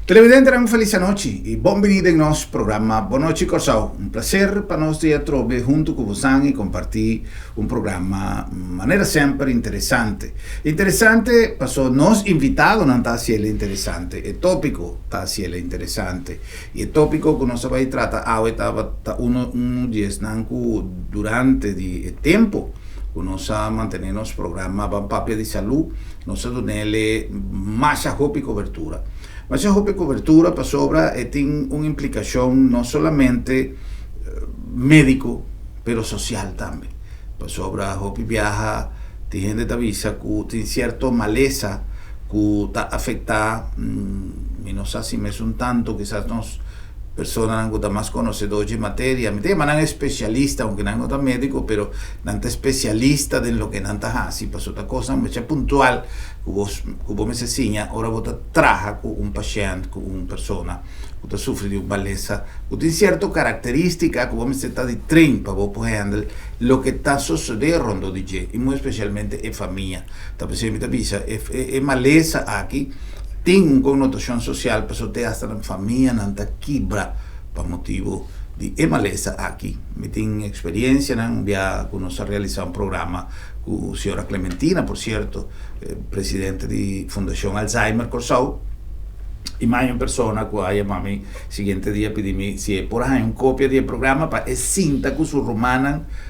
Televidentenan un felis anochi y bon bini den nos programa Bon Nochi Kòrsou. Un placer pa nos di atrobe hunto cu bosan y comparti un programa manera semper interesante. Interesante paso nos invitadonan ta haciele interesante, e topico ta haciele interesante y e topico cu nos ta bay trata awe ta uno uno di esnan cu durante di e tempo cu nos a mantene nos programa Ban Papia di Salú, nos a dunele masha hopi cobertura. Masha hopi cobertura pasobra e tin un implicacion no solamente medico, pero social tambe. Pasobra hopi biaha tin hende ta bisa cu tin cierto malesa cu ta afecta, mi no sa si mesun tanto, kisas nos Personanan ku ta mas konosedó dje materia. Mi ta yama nan espesialista, ounke nan no ta médiko, pero nan ta espesialista den loke nan ta hasi, pasobra ta kosnan masha puntual ku bo ku bo mester siña ora bo ta traha ku un pashènt, ku un persona ku ta sufri di un malesa ku tin sierto karakterístika ku bo mester ta di train pa bo por hèndel loke ta sosodé rondó di dje, i muy espesialmente e famia. Ta p'esei mi ta bisa e e malesa aki tin un konotashon sosial pasobra te asta nan famianan ta kibra pa motibu di e malesa aki. Mi tin eksperiensianan un bia ku nos a realisá un programa ku señora Clementina, por sierto, presidente di Fundashon Alzheimer Kòrsou, i mai un persona ku a yama mi siguiente dia pidi mi si e por haña un kopia di e programa pa e sinta ku su rumannan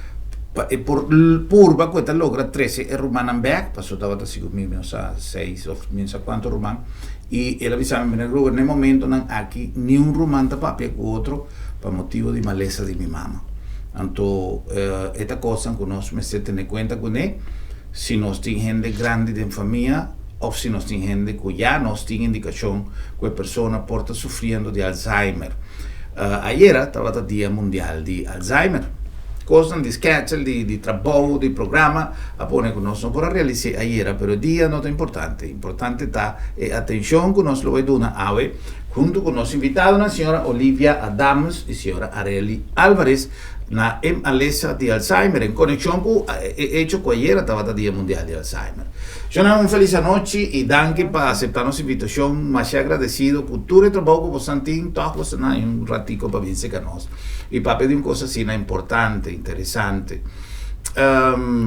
pa e por purba ku e ta logra trese e rumannan bèk, pasobra tabata sigur mi no sa seis òf mi no sa kuantu ruman, i el a bisa mi, Meneer Gruber, na e momentonan aki niun ruman ta papia ku otro pa motibu di malesa di mi mama. Anto e ta kosnan ku nos mester tene kuenta kuné si nos tin hende grandi den famia òf si nos tin hende ku ya nos tin indikashon ku e persona por ta sufriendo di Alzheimer. Ayera tabata Dia Mundial di Alzheimer. Kosnan di skèchel, di trabou, di programa a pone ku nos no por a realis'é ayera, pero e dia no ta importante. Importante ta e atenshon ku nos lo bai duna awe huntu ku nos invitadonan señora Olivia Adamus i señora Arely Alvarez na e malesa di Alzheimer en konekshon ku e echo ku ayera tabata Dia Mundial di Alzheimer. Shonnan un felis anochi i danki pa aseptá nos invitashon. Masha agradesido ku tur e trabou ku bosan tin, tòg bosan haña un ratiko pa bin seka nos. I papia di un kos asina importante, interesante.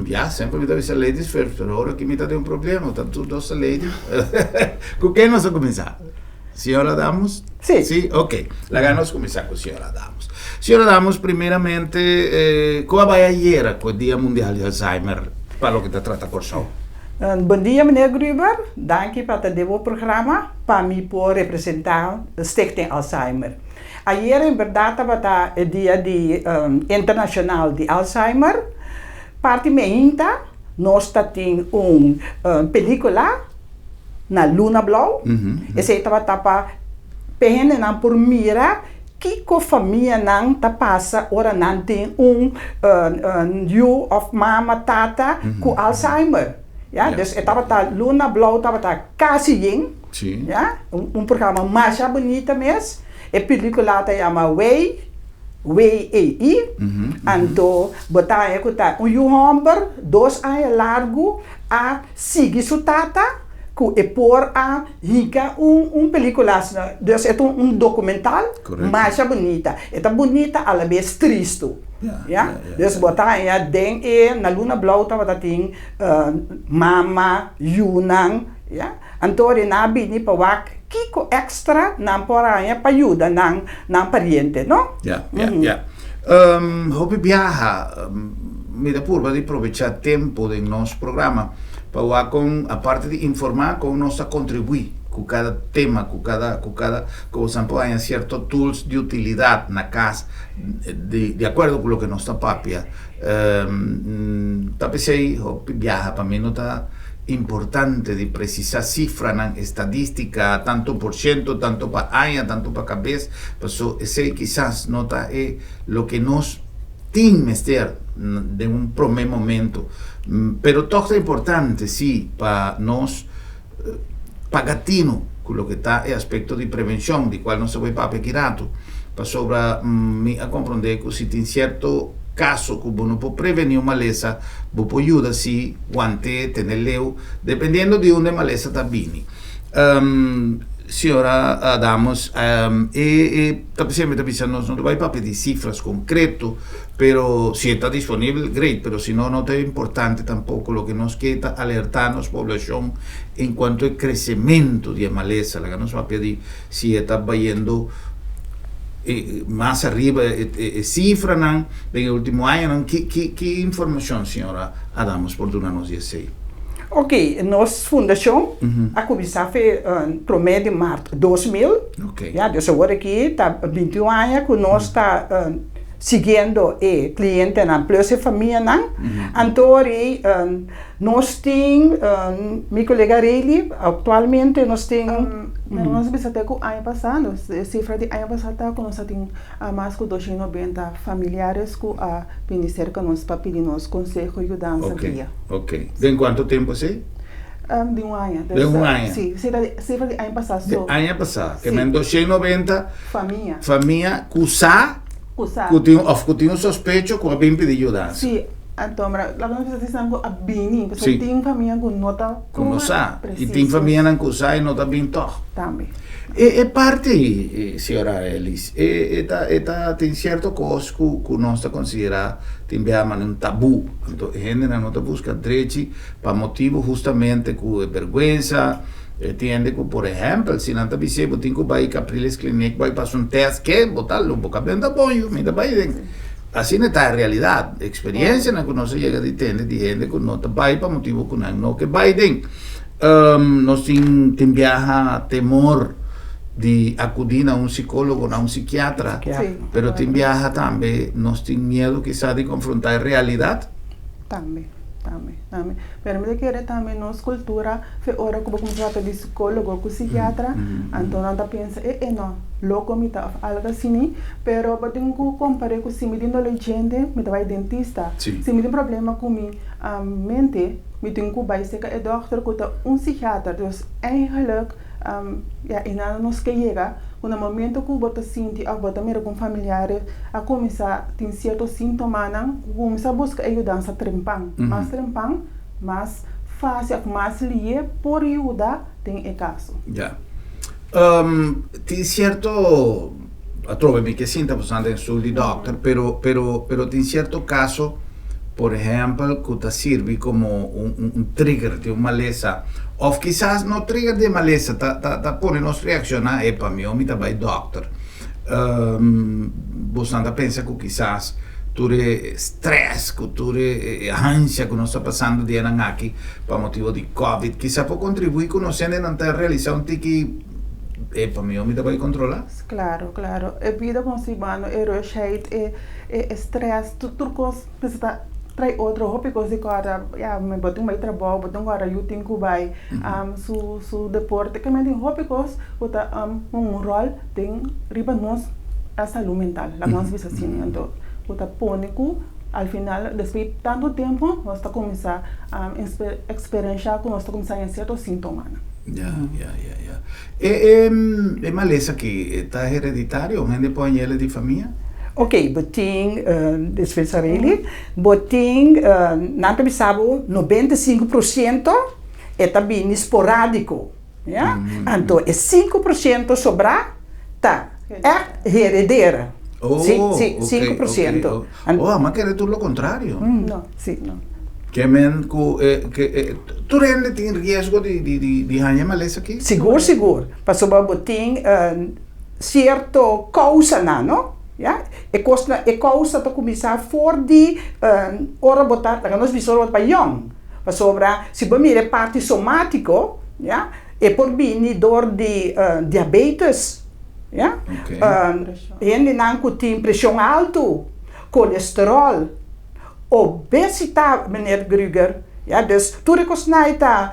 Ya, semper mi ta bisa ladies first, pero ora aki mi ta den un problema, ta tur dos ta lady. Ku ken nos a kuminsá? Señor Adamus? Sí. Sí, ok. Laga nos kuminsá ku señor Adamus. Señor Adamus, primeramente, eh, ku a bai ayera ku e Dia Mundial di Alzheimer pa loke ta trata Kòrsou? Bon dia meneer Gruber, danki pa ta den bo programa pa mi por representá Stichting Alzheimer. Ayer en berdad tabata e dia di internacional di Alzheimer. Parti meinta nos ta tin un pelicula na Luna Blauw. Esey tabata pa p'e hendenan por mira kico famianan ta pasa ora nan tin un yu of mama, tata cu Alzheimer. Ya, dus e tabata Luna Blauw tabata casi yen. Sí. Ya, un programa masha bunita mes. E pelicula ta yama Way, W-A-I. Anto bo ta haña ku ta un yu hòmber dos aña largu a sigui su tata ku e por a hinka un un pelicula asina. Dus e ta un documental masha bunita. E ta bunita alabes tristu. Ya, dus bo ta haña den e na Luna Blou tabata tin mama, yunan, ya. Anto nan a bini pa wak kiko extra nan por haña pa yuda nan nan pariente, no? Ya, ya, ya. Hopi biaha mi ta purba di probecha tempo den nos programa pa wak kon, aparte di informa, kon nos ta kontribuí ku kada tema, ku kada, ku kada, ku boso por haña sierto tools di utilidat na kas di di akuerdo ku loke nos ta papia. Ta p'esei hopi biaha pa mi no ta importante di precisá cifranan, estadística, tanto por ciento, tanto pa aña, tanto pa cabes, paso esei kisas no ta e loke nos tin mester den un prome momento. Pero tog ta importante si pa nos paga tino ku loke ta e aspecto di prevencion, di cual nos ta bay papia aki rato, pasobra mi a comprende cu si tin cierto caso cu bo no por preveni un malesa, bo por yuda si want'é, tene leu, dependiendo di unda e malesa ta bini. Señora Adamos, e e ta semper ta bisa nos no ta bai papia di cifras concreto, pero si e ta disponibel, great, pero si no, no ta importante tampoco. Loke nos ke ta alerta nos poblacion en cuanto e crecemento di e malesa. Laga nos papia di si e ta bayendo mas ariba e e cifranan den e ultimo añanan. Ki ki ki informacion señora Adamos por duna nos di esey? Ok, nos fundashon a kuminsá fe promé di mart 2000. Ya, dus awor aki ta 21 aña ku nos ta siguiendo e klientenan plus e famianan. Anto ori nos tin, mi kolega Rayli, aktualmente nos tin. Pero nos bisa te ku aña pasá, e sifra di aña pasá ta ku nos a tin mas ku 290 familiares ku a bini serka nos pa pidi nos konseho, yudansa, guia. Ok. Den kuantu tempu esei? Di un aña. Den un aña? Si, sifra di aña pasá so. Di aña pasá. Ke men 290 Famia. Famia ku sa. Ku sa. Ku tin òf ku tin un sospecho ku a bin pidi yudansa. Si. Anto mira, laga nos bisa si esnan ku a bini, pasobra tin famia ku no ta Ku no sa. I tin famianan ku sa i no ta bin tòg. Tambe. E e parti, señora Elis, e e ta e ta tin sierto kos ku ku nos ta konsiderá tin biaha manera un tabú. Anto e hendenan no ta buska drechi pa motibu hustamente ku e bèrgwensa, e tin hende ku por ehèmpel si nan ta bis'é bo tin ku bai Capriles Clinic bai pasa un tèst ke bo ta lo bo ka benta bon yu mi ta bai den. Asina ta e realidat. Eksperensianan ku nos a yega di tende di hende ku no ta bai pa motibu ku nan no ke bai den. Nos tin tin biaha temor di akudí na un sikólogo, na un sikiatra, pero tin biaha tambe nos tin miedu kisas di konfrontá e realidat. Tambe, tambe, tambe. Pero mi ta kere tambe nos kultura fe ora ku bo kuminsá papia di sikólogo ku sikiatra, anto nan ta pensa e e no, loko mi ta òf algu asini. Pero bo tin ku kompar'é ku si mi tin doló djente mi ta bai dentista, si mi tin problema ku mi mente mi tin ku bai serka e dòkter ku ta un sikiater. Dus eigenlijk ya e nan nos ke yega ku na momento ku bo ta sinti òf bo ta mira ku un familiar a kuminsá tin sierto síntomanan, kuminsá buska e yudansa trempan. Mas trempan, mas fásil òf mas lié por yuda den e kaso. Ya. Tin sierto, atrobe mi ke sinta pasando den stoel di dòkter, pero, pero, pero tin sierto kaso, por ehèmpel, ku ta sirbi komo un, un, un trigger di un malesa, òf kisas no trigger di e malesa, ta, ta, ta pone nos reakshoná, epa, mihó mi ta bai dòkter. Boso nan ta pensa ku kisas tur e stress, ku tur e ansha ku nos ta pasando dianan aki pa motibu di covid, kisa por kontribuí ku nos hendenan ta realisá un tiki, epa, mihó mi ta bai kontrolá? Claro, claro. E bida con si bano, e rushheid, e e stress, tur tur cos mester ta trae otro hopi cos di corda. Ya, mi bo tin bay trabao, bo tin guarda yu tin cu bay su su deporte. Ke men tin hopi cos cu ta hunga un rol den riba nos salud mental, laga nos bisa asina. Anto cu ta pone cu al final despues di tanto tempo nos ta cuminsa experiencia cu nos ta cuminsa haña cierto sintomanan. Ya, ya, ya, ya. E e malesa aki ta hereditario? Un hende por hañ'el di famia? Ok, bo tin, despensa Rayleigh, bo tin, nan ta bisa bo 95% e ta bini sporadico, ya? Anto e 5% sobrá ta ègt heredera. Oh, Si, si, ok, sinku ok. por siento. Oh, a kere tur lo contrario. No, si, no. Ke men ku e ke e tur hende tin riesgo di di di di haña e malesa aki? Sigur, sigur. Pasobra bo tin sierto kousanan, no? Ya. E kosnan, e kousa ta kuminsá for di ora bo ta, laga nos bisa ora bo ta yòn. Pasobra si bo mira e parti somátiko, ya, e por bini dor di diabetes, Ya. Hendenan ku tin preshon altu, kolesteròl, obesitat, meneer Grüger. Ya, dus tur e kosnan ei ta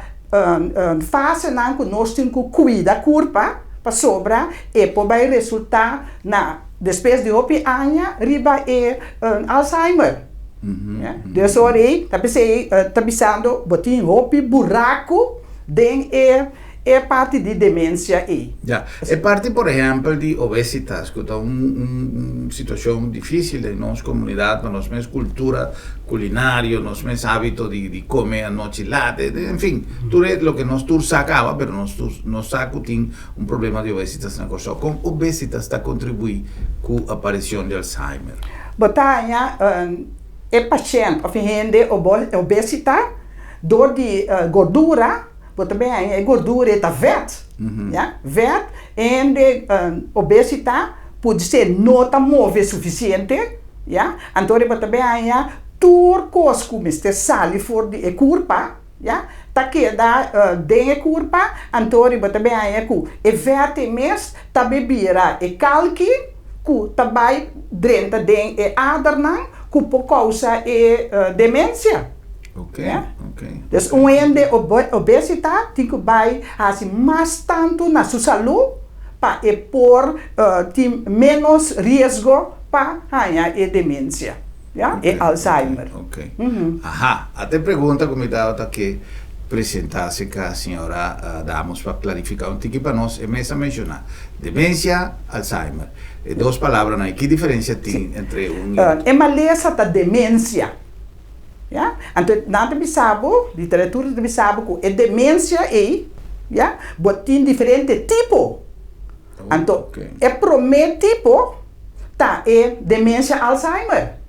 fasenan ku nos tin ku kuida kurpa pasobra e por bai resultá na despues di hopi aña riba e Alzheimer. Ya, dus ora ei ta p'esei ta bisando bo tin hopi buraku den e. e parti di demensia ei. Ya. E parti por ehèmpel di obesitas ku ta un un situashon difísil den nos komunidat pa nos mes kultura kulinario, nos mes hábito di di kome anochi lat, en fin, tur e loke nos tur sa kaba pero nos tur no sa ku tin un problema di obesitas na Kòrsou. Kon obesitas ta kontribuí ku aparishon di Alzheimer? Bo ta haña e pashènt òf e hende obesita dor di gordura, bo ta bin haña e gordura e ta vèt, ya, vèt, e hende obesita pudi ser no ta move sufisiente, ya, anto bo ta bin haña tur kos ku mester sali for di e kurpa, ya, ta keda den e kurpa, anto bo ta bin haña ku e vèt ei mes ta bin bira e kalki ku ta bai drenta den e adernan ku por kousa e demensia. Ok, ok. Dus un hende obesita tin ku bai hasi mas tantu na su salú pa e por tin ménos riesgo pa haña e demensia, ya, e Alzheimer. Ok, aha. Ata e pregunta ku mi tabata ke presentá aserka señora Damos pa klarifiká un tiki pa nos. E mes a menshoná demensia, Alzheimer. E dos palabranan ei, ki diferensia tin entre un i otro? E malesa ta demensia. Ya, anto nan ta bisa bo, literatura ta bisa bo ku e demensia ei, ya, bo tin diferente tipo. Anto e promé tipo ta e demensia Alzheimer,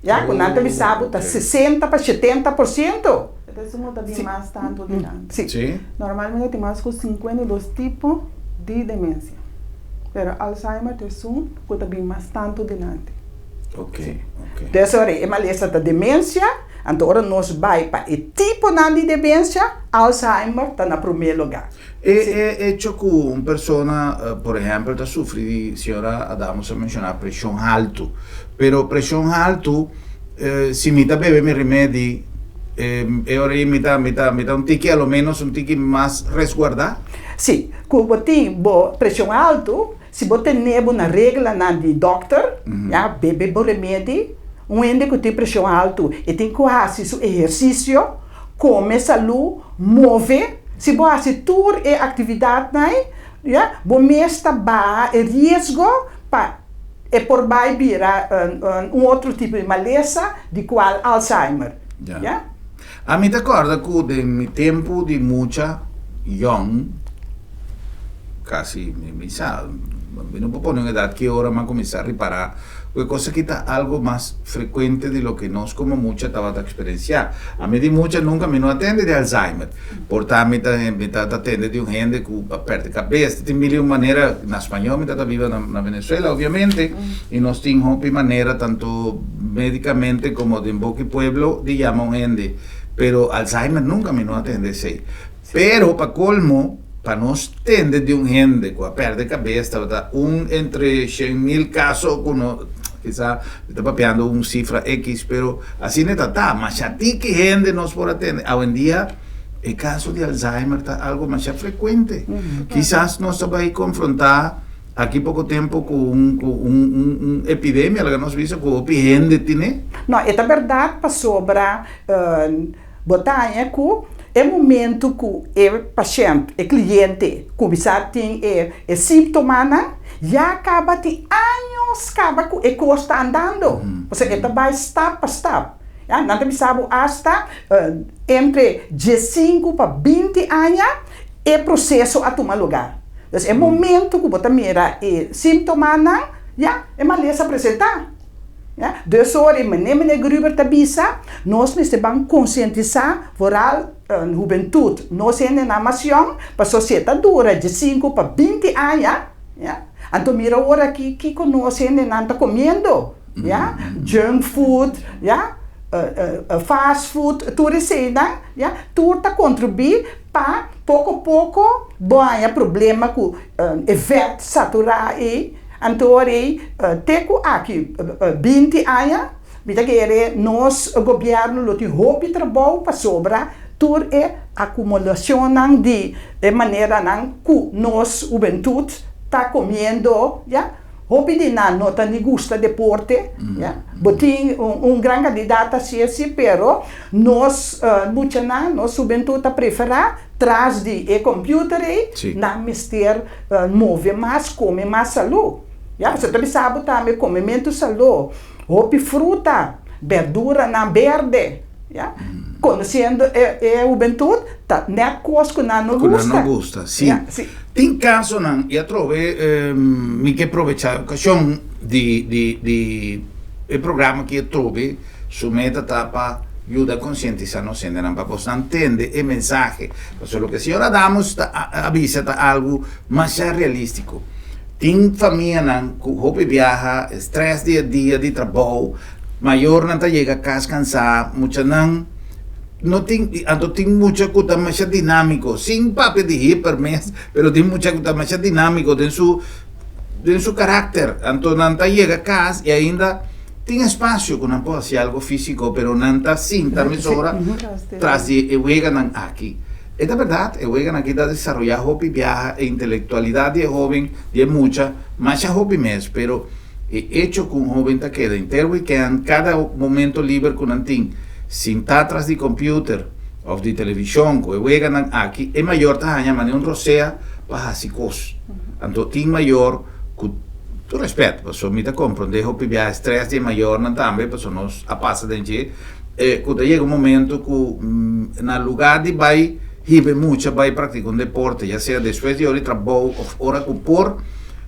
ya, ku nan ta bisa bo ta 60 pa 70%. E ta esun ku ta bin mas tantu dilanti. Si. Normalmente tin mas ku 52 tipo di demensia, pero Alzheimer ta esun ku ta bin mas tantu dilanti. Ok, ok. Des ora e malesa ta demensia, anto ora nos bai pa e tiponan di demensia, Alzheimer ta na promé lugá. E e echo ku un persona, por ehèmpel, ta sufri di, señora Adamos a menshoná preshon haltu, pero preshon haltu, si mi ta bebe mi remedi, e ora ei mi ta mi ta mi ta un tiki a lo ménos un tiki mas resguardá? Sí, ku bo tin bo preshon haltu, Si bo tene bo na reglanan di dòkter, ya, bebe bo remedi. Un hende ku tin preshon haltu e tin ku hasi su ehersisio, kome salú, move. Si bo hasi tur e aktividatnan ei, ya, bo mes ta baha e riesgo pa e por bai bira un otro tipo di malesa, di kual Alzheimer, ya. Ami ta kòrda ku den mi tempu di mucha yòn, kasi mi sa, mi no por pone un edat ki ora mi a kuminsá ripará ku e kos aki ta algu mas frekuente di loke nos komo mucha tabata eksperensiá. Ami di mucha nunka mi no a tende di Alzheimer. Por ta mi ta mi ta tende di un hende ku a pèrdè kabes. Tin mil i un manera, na spañó mi ta biba na Venezuela obviamente, i nos tin hopi manera tantu médikamente komo den boki pueblo di yama un hende. Pero Alzheimer nunka mi no a tende esei. Pero pa colmo, pa nos tende di un hende cu a perde cabes tabata un entre 100.000 caso cu no, kisa mi ta papiando un cifra X, pero asina ta ta, masha tiki hende nos por a tende. Awendia e caso di Alzheimer ta algo masha frecuente. Kisas nos ta bay confronta aki poco tempo cu un cu un un epidemia, laga nos bisa cu hopi hende tine. No, e ta berdad pasobra Bo ta haña ku e momentu ku e pashènt, e kliente, kuminsá tin e e síntomanan, ya kaba tin años kaba ku e kos ta andando. Pasobra e ta bai stap pa stap. Ya, nan ta bisa bo asta entre 15 pa 20 aña e proseso a tuma lugá. Dus e momentu ku bo ta mira e síntomanan, ya e malesa a presentá. Ya, dus ora e mene mene Gruber ta bisa, nos mester ban konsientisá vooral hubentut, nos hendenan mas yòn, pasobra si e ta dura 15 pa 20 aña, ya, anto mira ora aki kiko nos hendenan ta komiendo, ya, junk food, ya, fast food, tur eseinan, ya, tur ta kontribuí pa poko poko bo haña problema ku e vèt saturá ei. Anto ora ei te ku aki 20 aña mi ta kere nos gobièrnu lo tin hopi trabou pasobra tur e akumulashonnan di e maneranan ku nos hubentut ta komiendo ya. Hopi di nan no ta ni gusta deporte, ya. Bo tin un gran kantidat ta hasi asi, pero nos muchanan, nos hubentud ta preferá tras di e computer ei, nan mester move mas, kome mas salú. Ya, pasobra ta bisa bo tambe komementu salú, hopi fruta, berduranan berde, ya. Konosiendo e hubentud ta nèt kos ku nan no gusta. Ku nan no gusta, si. Ya, si. Tin kasonan, i atrobe mi ke probechá e okashon di di di e programa aki atrobe su meta ta pa yuda konsientisá nos hendenan pa bosnan tende e mensahe. Pasobra loke señor Adamus ta a bisa ta algu masha realístiko. Tin famianan ku hopi biaha, e strès di e dia di trabou, Mayornan ta yega kas kansá, muchanan no tin, anto tin mucha ku ta masha dinámiko, sin papia di hiper mes, pero tin mucha ku ta masha dinámiko den su den su karakter, anto nan ta yega kas i ainda tin espasio ku nan por hasi algu físiko, pero nan ta sinta mesora tras di e weganan aki. E ta bèrdat, e weganan aki ta desaroyá hopi biaha e intelektualidat di e hóben, di e mucha, masha hopi mes, pero. E echo ku un hóben ta keda henter wikènt, kada momento liber ku nan tin, sintá tras di kòmpiuter òf di televishon ku e weganan aki, e mayor ta haña manera un rosea pa hasi kos. Anto tin mayor ku tur rèspèt, pasobra mi ta komprondé hopi biaha e strès di e mayornan tambe, pasobra nos a pasa den dje, ku ta yega un momento ku na lugá di bai hiba e mucha bai praktika un deporte, ya sea despues di ora di trabou òf ora ku por,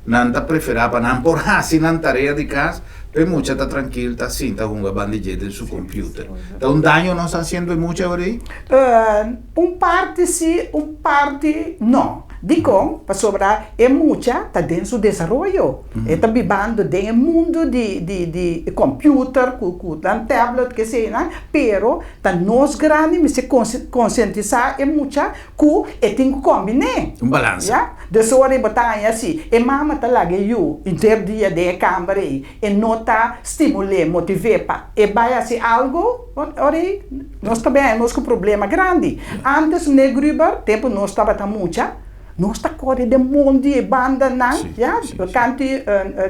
Nan ta preferá pa nan por hasi nan tarea di kas, p'e mucha ta trankil ta sinta hunga banda dje den su computer. Ta un daño nos ta hasiendo e mucha awor ei? Un parti si, un parti no. Dikon? Pasobra e mucha ta den su desaroyo. E ta bibando den e mundu di di di computer ku ku nan tablet keseinan, pero ta nos grandi mester konsientisá e mucha ku e tin ku kombiné. Un balansa. Ya. Dus ora e bo ta haña si e mama ta laga e yu henter dia den e kamber ei, e no ta stimul'é, motiv'é pa e bai hasi algu, ora ei nos ta bin haña nos ku problema grandi. Antes meneer Gruber, tempu nos tabata mucha, nos ta kore den mondi e bandanan, ya, kanti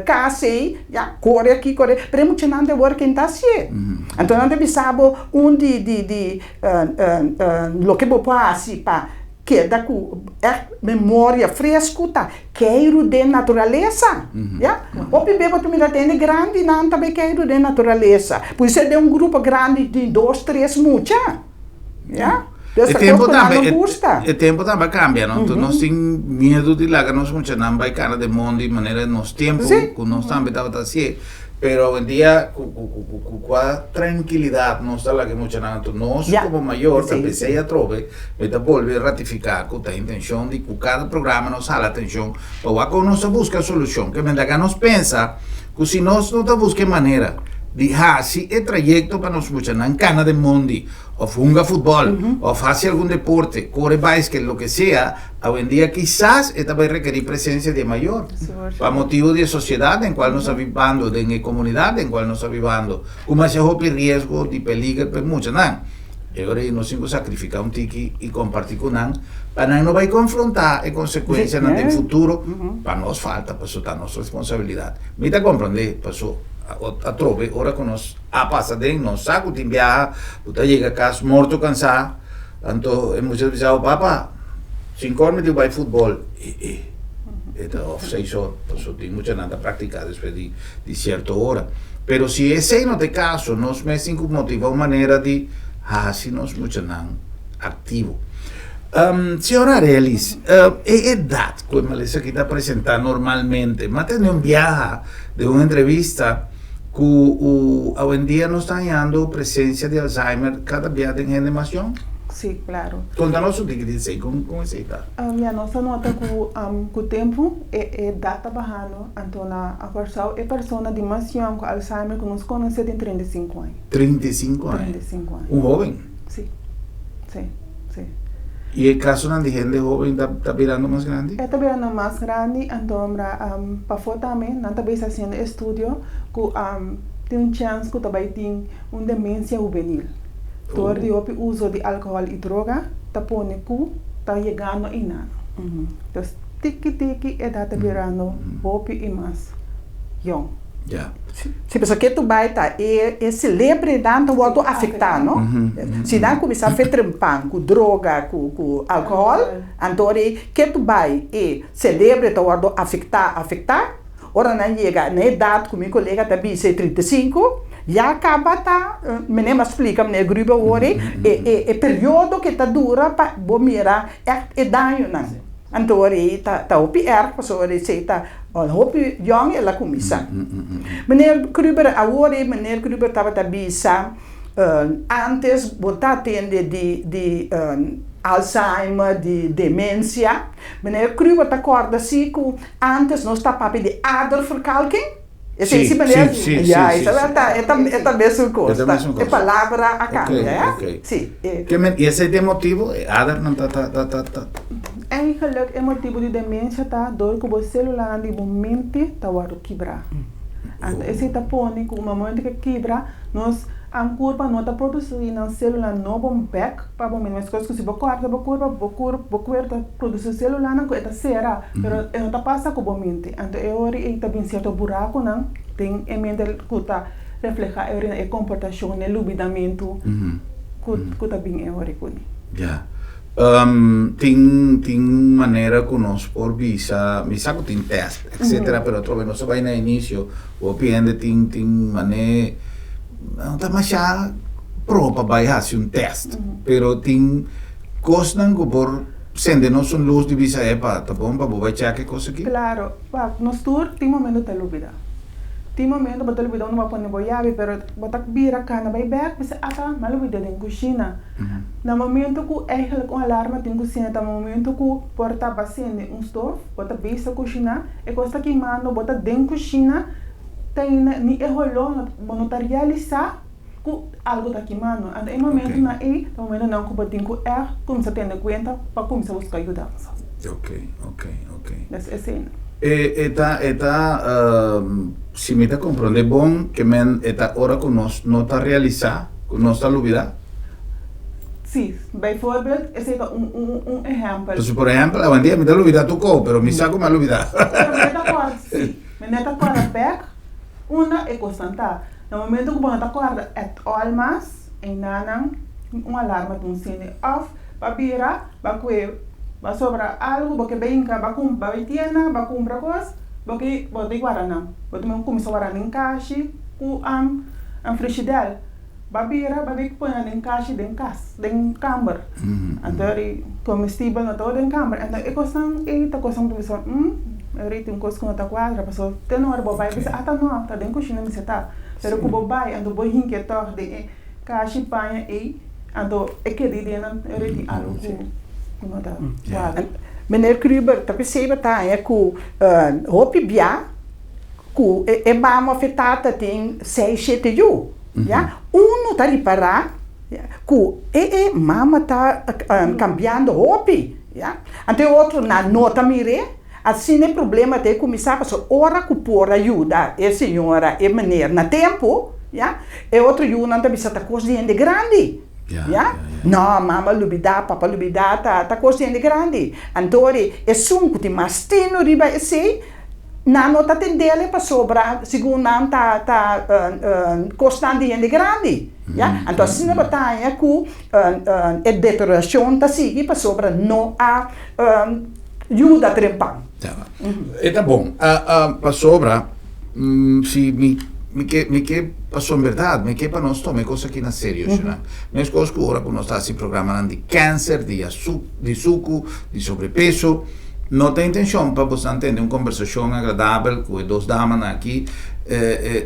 kas ei, ya, kore aki, kore, pero e muchanan ta wor ken ta hasié. Anto nan ta bisa bo un di di di Loke bo por hasi pa keda ku ègt memoria fresku ta keiru den naturalesa. Ya. Hopi bes bo ta mira hende grandinan ta bai keiru den naturalesa. Por esei den un grupo grandi di dos, tres mucha. Ya. E tempo tambe, e tempo tambe a kambia, no? Enton nos tin miedu di laga nos muchanan bai kana den mondi manera nos tempo ku nos tambe tabata hasié. Pero awendia ku ku kua trankilidat nos ta laga e muchanan anto nos komo mayor ta pesei atrobe mi ta bolbe ratifiká ku ta intenshon di ku kada programa nos hala atenshon pa wak kon nos ta buska solushon ke menda nos pensa ku si nos no ta buska e manera di hasi e trayekto pa nos muchanan kana den mondi òf hunga futbòl òf hasi algun deporte kore baiskel loke sea. Awendia kisas e ta bai rekerí presensia di e mayor, pa motibu di e sosiedat den kual nos ta bibando, den e komunidat den kual nos ta bibando, ku masha hopi riesgo di peliger pa e muchanan. E ora ei nos tin ku sakrifiká un tiki i kompartí ku nan pa nan no bai konfrontá e konsekuensianan den futuro pa nos falta, pasobra ta nos responsabilidat. Mi ta komprondé, pasobra atrobe ora ku nos a pasa den, nos sa ku tin biaha bo ta yega kas morto kansá, Anto e mucha ta bisa, oh papa, sinku or mi tin bai futbol. E e, e ta of seis or, pasobra tin muchanan ta praktiká despues di di sierto ora. Pero si esei no ta e kaso, nos mes tin ku motivá un manera di hasi nos muchanan aktivo. Señora Arelis, e edat ku e malesa aki ta presentá normalmente, mi a tende un biaha den un entrevista, Ku u awendia nos ta hañando presensia di Alzheimer kada bia den hende mas yòn? Sí, klaro. Konta nos un tiki di esei, kon kon esei ta? Ya, nos ta nota ku ku tempu e edat ta bahando, anto na Kòrsou e persona di mas yòn ku Alzheimer ku nos konosé tin 35 aña. 35 aña? 35 aña. Un hóben? Sí, sí, sí. I e kasonan di hende hóben ta ta birando mas grandi? E ta birando mas grandi, antombra pafó tambe nan ta bisa hasiendo estudio ku tin un chèns ku ta bai tin un demensia hubenil. Dor di hopi uso di alkohòl i droga ta pone ku ta yegando einan. Dus tiki tiki edat ta birando hopi i mas. Jong. Ja. Si, pasobra ke tu bai ta e e celebrenan ta wordo afecta no. Si nan cuminsa fe trempan cu droga cu cu alcohol anto ori ke tu bai e celebre ta wordo afecta afecta ora nan yega na edad cu mi colega ta bisa e 35 ya caba ta mene a splica mene Gruber awor e e e periodo ke ta dura pa bo mira echt e dañonan. Anto ora ei ta ta hopi erg pasobra ora esei ta hopi yong el a kuminsá. Meneer Kruber awor ei meneer Kruber tabata bisa antes bo ta atende di di Alzheimer di demensia. Meneer Kruber ta kòrda si ku antes nos ta papia di aderverkalking? Esei si meneer? Sí, sí, Ya, sí, e sí. ta e ta e ta mesun kos. E ta mesun E kos. palabra a Ok, kambia, ya. ok. Sí, e. Ke men, i esei ta e motibu? E adernan ta ta ta ta ta. Eigenlijk e motibu di demensia ta dor ku bo selulanan di bo mente ta wòrdu kibrá. Anto esei ta pone ku un momento ku e kibra, nos kurpa no ta produsí nan selula nobo bèk pa bo mente. Meskos ku si bo kòrta bo kurpa, bo kur bo kuerpo ta produsí selulanan ku e ta sera, pero e no ta pasa ku bo mente. Anto e ora ei ta bin sierto burakunan den e mente ku ta reflehá e ora na e komportashon, na e lubidamentu ku ku ta bin e ora kuné. Ya. Tin tin manera ku nos por bisa, mi sa ku tin tèst etcetera, pero atrobe nos ta bai na inisio, hopi hende tin tin manera no ta masha pro pa bai hasi un tèst, pero tin kosnan ku por Sende nos un lus di bisa epa, ta bon pa bo bai chèk e kos aki? Klaro, wak, nos tur tin momento ta lubida. Tin momento bo ta lubida unda bo a pone bo yabi, pero bo ta bira kana bai bèk bisa ata m'a lubida den kushina. Na momento ku eigentlik un alarma tin ku sende ta momento ku por ta ba sende un stof, bo ta bisa kushina, e kos ta kimando, bo ta den kushina, te ainda ni e holó bo no ta realisá. Ku algu ta kimando. Anto e momentunan ei ta momentunan ku bo tin ku ègt kuminsá tene kuenta pa kuminsá buska yudansa. Ok, ok, ok. Des esei. E e ta e ta si mi ta komprondé bon ke men e ta ora ku nos no ta realisá ku nos ta lubidá? Sí, bijvoorbeeld esei ta un un un ehèmpel. Entonces por ehèmpel awendia mi ta lubidá tur kou pero mi sa ku mi a lubidá. Pero mi ta kòrda sí, mi no ta kòrda bèk unda e kosnan ta. Na momento ku bo no ta kòrda at all mas, einanan un alarma ta un sende òf ba bira ba kue ba sobra algu bo ke beinka ba ba bai tienda ba kumpra kos bo ke bo ta guarda nan bo ta kuminsa guarda den kashi ku frishidèl ba bira ba bai pone nan den kashi den kas den kamber anto eri komestibel no ta den kamber anto e kosnan ei ta kosnan ku ta bisa Eri tin kos ku no ta kuadra pasobra te na ora bo bai bisa ata no ta den kushina mester ta pero ku bo bai anto bo hinke tòg den e kashi paña ei anto e keda den nan eri tin algu ku no ta kuadra. Meneer Kruber ta peseba ta haña ku hopi bia ku e mama of e tata tin seis shete yu ya unu ta ripará ku e e mama ta kambiando hopi ya anto e otronan no ta mir'é. Asina e problema ta e kuminsá pasobra ora ku por a yuda e señora, e meneer na tempu, ya, e otro yunan ta bisa ta kos di hende grandi, ya. No, mama lubidá, papa lubidá, ta ta kos di hende grandi. Anto ora esun ku tin mas tinu riba esei, nan no ta tendele pasobra segun nan ta ta kosnan di hende grandi, ya. Anto asina bo ta haña ku e deteriorashon ta sigui pasobra no a Yuda trempan. E ta bon. Pasobra si mi mi ke mi ke paso en berdad mi ke pa nos tuma e kos aki na serio shona. Meskos ku ora ku nos ta hasi programanan di kanser, di asu di suku, di sobrepeso, no ta intenshon pa bosan tende un kombersashon agradabel ku e dos damanan aki,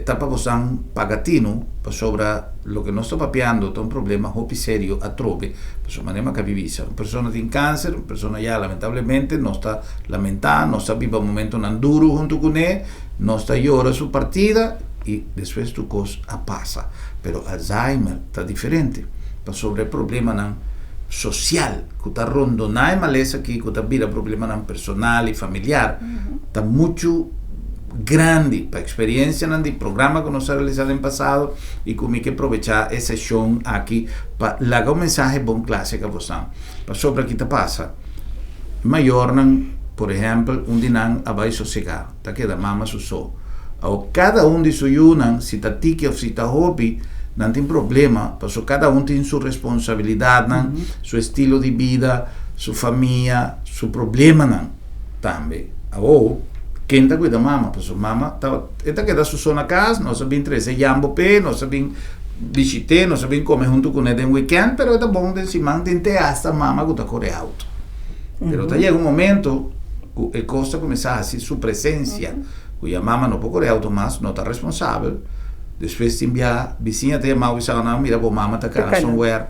ta pa bosan paga tinu pasobra loke nos ta papiando ta un problema hopi serio atrobe. Pasobra manera mi a kabi bisa, un persona tin kanser, un persona ya lamentablemente nos ta lamentá, nos ta biba momentonan duru huntu kuné, nos ta yora su partida i despues tur kos a pasa. Pero Alzheimer ta diferente, pasobra e problemanan sosial ku ta rondoná e malesa aki, ku ta bira problemanan personal i familiar, ta muchu grandi pa experiencianan di programa cu nos a realisa den pasado y cu mi ke probecha e sesion aki pa laga un mensahe bon cla acerca bosan. Pasobra ki ta pasa? E mayornan, por ehempel, un di nan a bay sosega, ta keda mama su so. Awor kada un di su yunan, si ta tiki òf si ta hopi, nan tin problema, pasobra kada un tin su responsabilidatnan, su estilo di bida, su famia, su problemanan tambe. Awor, ken ta kuida mama? Pasobra mama ta, e ta keda su so na kas, nos a bin trese yambo p'e, nos a bin bishit'é, nos a bin kome huntu kuné den wikènt, pero e ta bon den siman tin te asta mama ku ta kore outo. Pero ta yega un momento ku e kos ta kuminsá hasi su presensia. Ku ya mama no por kore auto mas, no ta responsabel. Despues tin bia bisiña ta yamau bisa nan mira bo mama ta kana somewhere.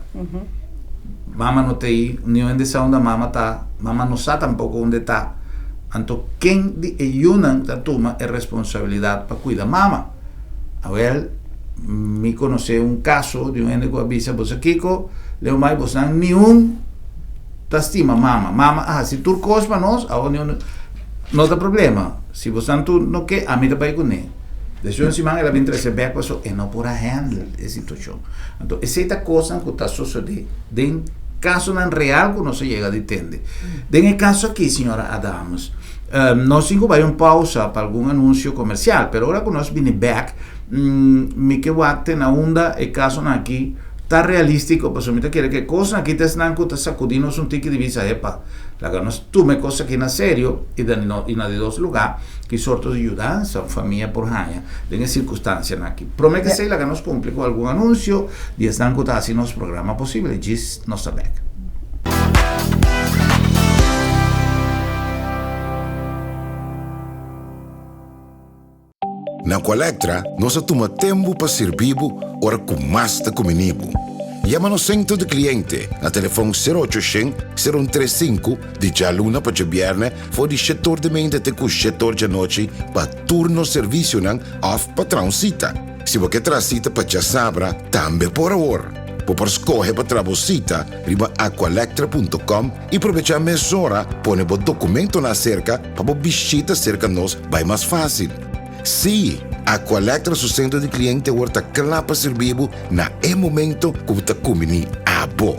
Mama no ta ei, niun hende sa unda mama ta, mama no sa tampoko unda e ta. Anto ken di e yunan ta tuma e responsabilidat pa kuida mama? Awel, mi konosé un kaso di un hende ku a bisa bo sa kiko, Leomay bosnan niun ta stima mama. Mama a hasi tur kos pa nos, awor niun no ta problema. Si bosan tur no ke, ami ta bai kuné. Despues un siman el a bin trese bek paso e no por a handle e situashon. Anto esei ta kosnan ku ta sosodé den kasonan real ku nos a yega di tende. Den e kaso aki, señora Adams, nos tin ku bai un pausa pa algun anunsio komersial, pero ora ku nos bini bek, mi ke wak te na unda e kasonan aki ta realístiko, pasobra mi ta kere ku e kosnan aki ta esnan ku ta sakudí nos un tiki di bisa, epa, Laga nos tuma e kos aki na serio i den i na di dos lugá ki sorto di yudansa un famia por haña den e sirkunstansianan aki. Promé ke esei laga nos kumpli ku algun anunsio di esnan ku ta hasi nos programa posibel. Djis nos ta bèk. Na Aqualectra nos a tuma tempu pa sirbi bo ora ku mas ta kumini bo. Yama nos sentro di kliente na telefòn sero ocho shen, sero un tres sinku di djaluna pa djabièrnè for di shetor di meinta te ku shetor djanochi pa tur nos servisionan òf pa traha un sita. Si bo ke traha sita pa djasabra tambe por awor. Bo por skohe pa traha bo sita riba aqualectra punto com i probechá mesora pone bo dokumentonan aserka pa bo bishita serka nos bai mas fásil. Sí, Aqualectra su sentro di kliente awor ta kla pa sirbi bo na e momento ku bo ta kumbiní abo.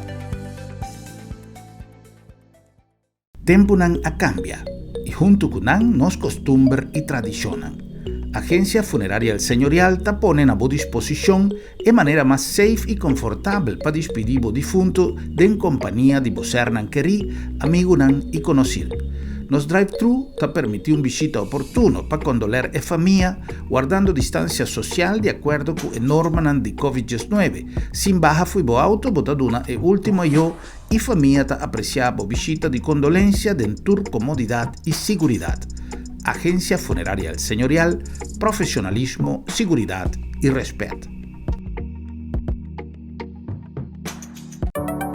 Tempunan a kambia i huntu ku nan nos kostumber i tradishonnan. Agensia Funeraria El Señorial ta pone na bo disposishon e manera mas safe i konfortabel pa dispidí bo difuntu den kompania di bo sernan kerí, amigunan i konosir. Nos drive-thru ta permití un bishita oportuno pa kondoler e famia, wardando distansia sosial di akuerdo ku e normanan di Covid diesnuebe. Sin baha fo'i bo auto bo ta duna e último ayó i famia ta apresiá bo bishita di kondolensia den tur komodidat i siguridat. Agencia Funeraria El Señorial, profesionalismo, siguridad y respet.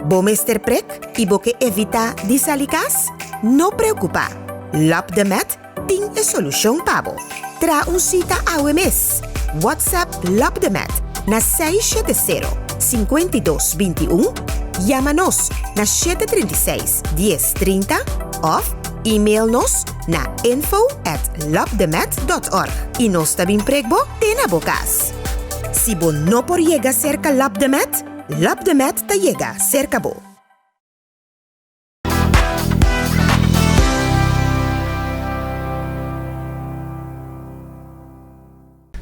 Bo mester prek i bo ke evitá di sali kas? No preokupá! Lap de Met tin e solushon pa bo. Traha un sita awe mes! WhatsApp Lap de Met na 670 52 21, yama nos na 736 10 30 òf email nos na info at lopdemet dot org i nos ta bin prek bo te na bo kas. Si bo no por yega serka Lopdemet, Lopdemet ta yega serka bo.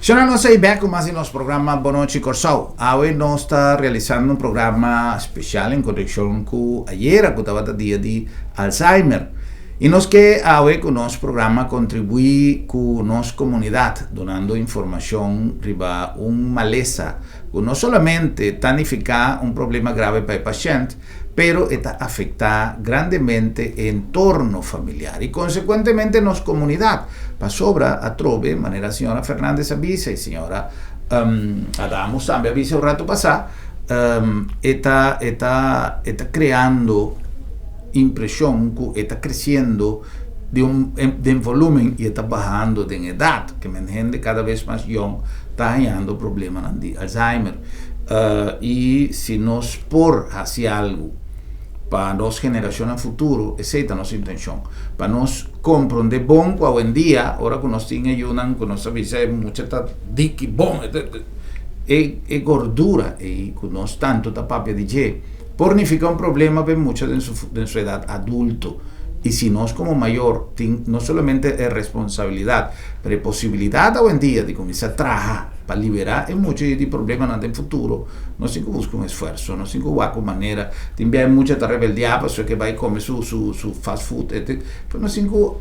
Shona nos ei bek ku mas di nos programa Bonochi Kòrsou. Awe nos ta realisando un programa spesial en konekshon ku ayera ku tabata dia di Alzheimer. I nos ke awe ku nos programa kontribuí ku nos komunidat dunando informashon riba un malesa ku no solamente ta nifiká un problema grave pa e pashènt, pero e ta afektá grandemente e entorno familiar i konsekuentemente nos komunidat, pasobra atrobe, manera señora Fernandez a bisa i señora Adamus tambe a bisa un ratu pasá, e ta e ta e ta kreando impreshon ku e ta kresiendo di un den volumen i e ta bahando den edat, ke men hende kada bes mas yòn ta hañando problemanan di Alzheimer. I si nos por hasi algu pa nos generashonnan futuro, esei ta nos intenshon, pa nos komprondé bon ku awendia ora ku nos tin e yunan ku nos ta bisa e mucha ta diki bon, e e gordura ei ku nos tantu ta papia di dje por nifiká un problema pa e mucha den su den su edat adulto. I si nos komo mayor tin no solamente e responsabilidat, pero e posibilidat awendia di kuminsá traha pa liberá e mucha di problemanan den futuro, nos tin ku buska un esfuerso, nos tin ku wak un manera. Tin bia e mucha ta rebeldiá pasobra ke bai kome su su su fast food, pero nos tin ku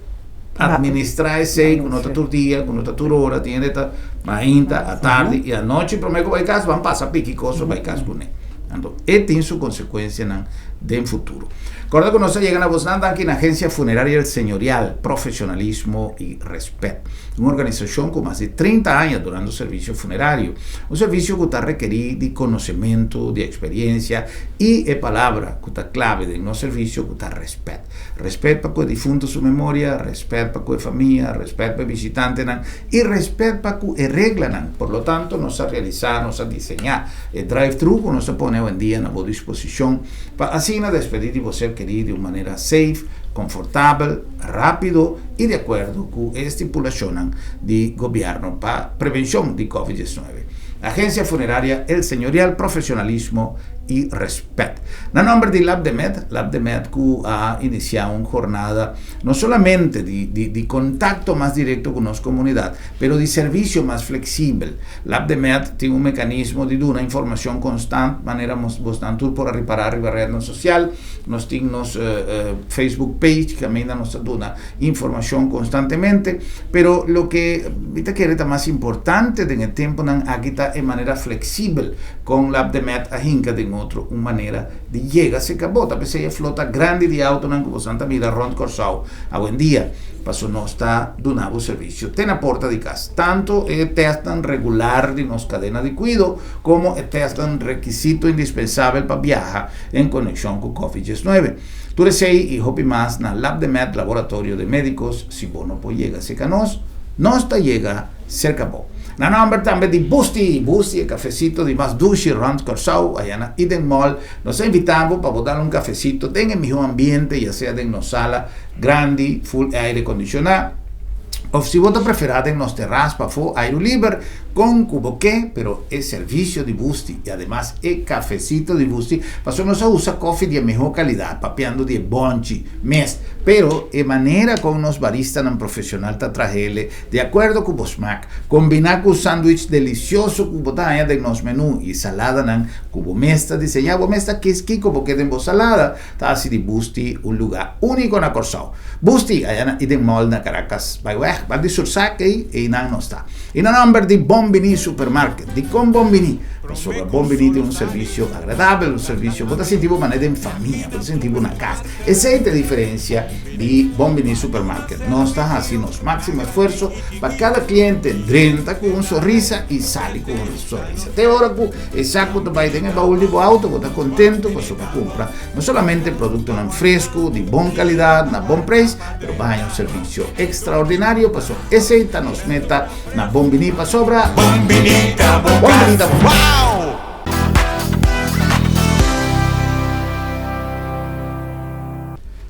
administrá esei ku no ta tur dia, ku no ta tur ora, tin hende ta mainta, atardi i anochi promé ku bai kas ban pasa piki kos pa bai kas kuné. Anto e tin su konsekuensianan den futuro. Kòrda ku nos a yega na bosnan danki na Agencia Funeraria El Señorial, profesionalismo i rèspèt. Un organisashon ku mas di 30 aña durando servisio funerario. Un servisio ku ta rekerí di konosementu, di eksperiensia i e palabra ku ta klabe den nos servisio ku ta rèspèt. Rèspèt pa ku e difunto su memoria, rèspèt pa ku e famia, rèspèt pa e bishitantenan i rèspèt pa ku e reglanan. Por lo tanto nos a realisá, nos a diseñá e drive-thru ku nos ta pone awendia na bo disposishon pa asina despedí di bo ser kerí di un manera safe, konfortabel, rápido i di akuerdo ku e stipulashonnan di gobièrnu pa prevenshon di Covid 19. Agencia Funeraria El Señorial Profesionalismo i Respet. Na nòmber di Labdemed, Labdemed ku a inisiá un jornada no solamente di di di kontakto mas direkto ku nos komunidat, pero di servisio mas fleksibel. Labdemed tin un mekanismo di duna informashon konstant manera bosnan tur por a ripará riba rednan sosial. Nos tin nos Facebook page kaminda nos ta duna informashon konstantemente. Pero loke mi ta kere ta mas importante den e tempunan aki ta e manera fleksibel kon Labdemed a hinka den otro un manera di yega serka bo. Ta p'esei e flota grandi di autonan ku bosan ta mira rònt Kòrsou awendia, paso nos ta duna bo servisio te na porta di kas. Tantu e tèstnan regular di nos kadena di kuido komo e tèstnan rekisito indispensabel pa biaha en konekshon ku Covid 19. Tur esei i hopi mas na Labdemed Laboratorio de Médicos. Si bo no por yega serka nos, nos ta yega serka bo. Na nòmber tambe di Busti, Busti e kafesito di mas dushi rònt Kòrsou, aya na Eden Mall. Nos ta invitá bo pa bo dal un kafesito den e mihó ambiente, ya sea den nos sala grandi full aire kondishoná, òf si bo ta preferá den nos teras pafó airu liber, Kon ku bo ke, pero e servisio di Busti i ademas e kafesito di Busti, pasobra nos a usa kofi di e mihó kalidat, papiando di e bonchi mes, pero e manera kon nos baristanan profesional ta trahele di akuerdo ku bo smak, kombiná ku sandwich delisioso ku bo ta haña den nos menú i saladanan ku bo mes ta diseñá, bo mes ta kis kiko bo ke den bo salada, Ta hasi di Busti un lugá úniko na Kòrsou. Busti, aya na Eden Mall na Caracas. Bai wèg, bai di Sursak ei, einan nos ta. I na nòmber di Bon Biní Supermarket. Dikon Bon Biní? Pasobra Bon Biní tin un servisio agradabel, un servisio bo ta sinti bo manera den famia, bo ta sinti bo na kas. Esei ta e diferensia di Bon Biní Supermarket. Nos ta hasi nos máksimo esfuerso pa kada kliente drenta ku un sonrisa i sali ku un sonrisa. Te ora ku E saku ta bai den e baul di bo auto, bo ta kontentu pasobra bo kumpra no solamente produktonan fresku, di bon kalidat, na bon preis, pero bo haña un servisio ekstraordinario pasobra esei ta nos meta na Bon Biní pasobra Bon Biní ta bo Bon Biní ta bo kas. Wow!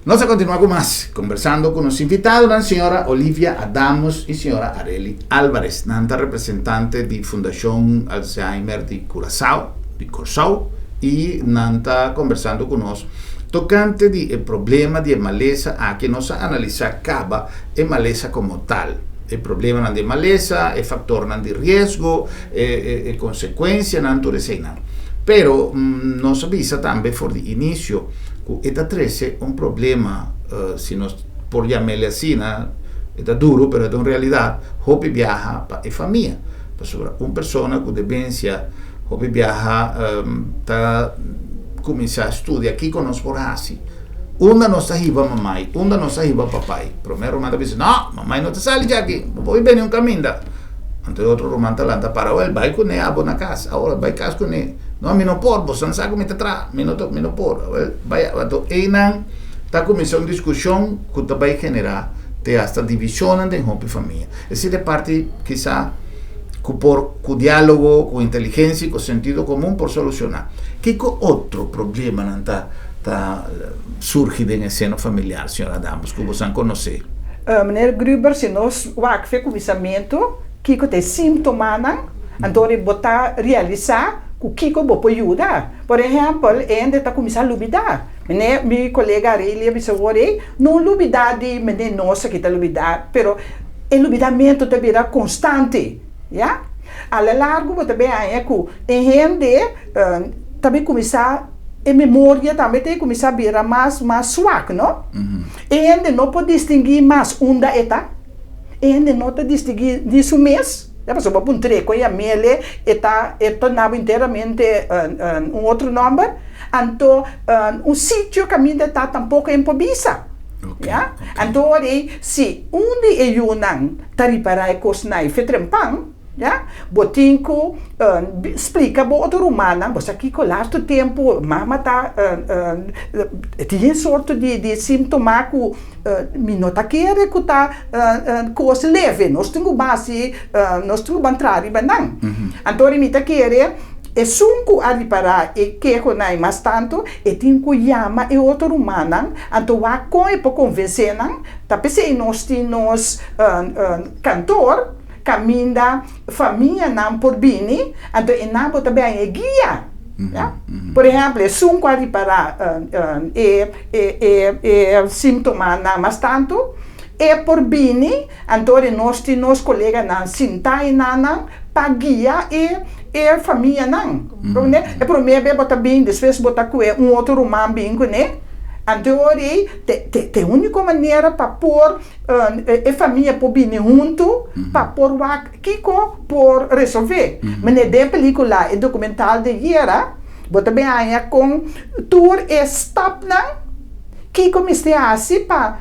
Nos a kontinuá ku mas, kombersando ku nos invitadonan, señora Olivia Adamus i señora Arely Alvarez. Nan ta representante di Fundashon Alzheimer di Curaçao, di Kòrsou, i nan ta kombersando ku nos tokante di e problema di e malesa aki. Nos a analisá kaba e malesa komo tal, e problemanan di e malesa, e faktornan di riesgo, e e konsekuensianan, tur eseinan. Pero nos a bisa tambe for di inisio ku e ta trese un problema, si nos por yam'el asina, e ta duru pero e ta un realidat, hopi biaha pa e famia. Pasobra un persona ku demensia hopi biaha ta kuminsá studia kiko nos por hasi, unda nos ta hiba mamai, unda nos ta hiba papai. Promé ruman ta bisa, no, mamai no ta sali djaki, bo por bini un kaminda. Anto e otro ruman ta lanta para, wel, bai kuné abo na kas, awor bai kas kuné. No, mi no por, boso sa ku mi ta traha, mi no ta, mi no por. Awel, bai, anto einan ta kuminsá un diskushon ku ta bai generá te asta divishonnan den hopi famia. Esei ta e parti kisá ku por, ku diálogo, ku inteligensia i ku sentido komun por solushoná. Kiko otro problemanan ta ta surgi den e seno familiar, señor Adams, ku boso a konosé? Meneer Gruber, si nos wak fe kuminsamentu, kiko ta e símptomanan, anto bo ta realisá. Ku kiko bo por yuda? Por ehèmpel, e hende ta kuminsá lubidá. Mene mi kolega Arelia a bisa wor ei, no lubidá di mene nos aki ta lubidá, pero e lubidamentu ta bira konstante, ya. A la largu bo ta bin haña ku e hende ta bin kuminsá, e memoria tambe ta kuminsá bira mas mas swak, no? E hende no por distinguí mas unda e ta, e hende no ta distinguí ni su mes. Ya pasobra bo puntr'é kon yam'é e ta e ta nabo enteramente un otro nòmber, anto un sitio kaminda e ta tampoko e por bisa. Ya, anto ora ei si un di e yunan ta ripará e kosnan ei fe trempan, ya, bo tin ku splika bo otro rumannan, bo sa kiko lastu tempu mama ta tin e sorto di símtoma ku Mi no ta kere ku ta kos leve, nos tin ku basi, nos tin ku ban traha riba nan. Anto mi ta kere esun ku a ripará e kehonan ei mas tantu, e tin ku yama e otro rumannan, anto wak kon e por konvensé nan. Ta p'esei nos tin nos kantor kaminda famianan por bini, anto e nan bo ta bèn e guia. Ya. Por ehèmpel, esun ku a ripará e e símtomanan mas tantu, e por bini, anto ora nos tin nos koleganan sintá e nannan pa guia e e famianan. Comprende? E promé bes bo ta bin, despues bo ta kue un otro ruman bin kuné. Anto ora ei te te te úniko manera pa por e famia por bini huntu pa por wak kiko por resolvé. Manera den pelíkula e dokumental de Yera, bo ta bin haña kon tur e stapnan kiko mester hasi pa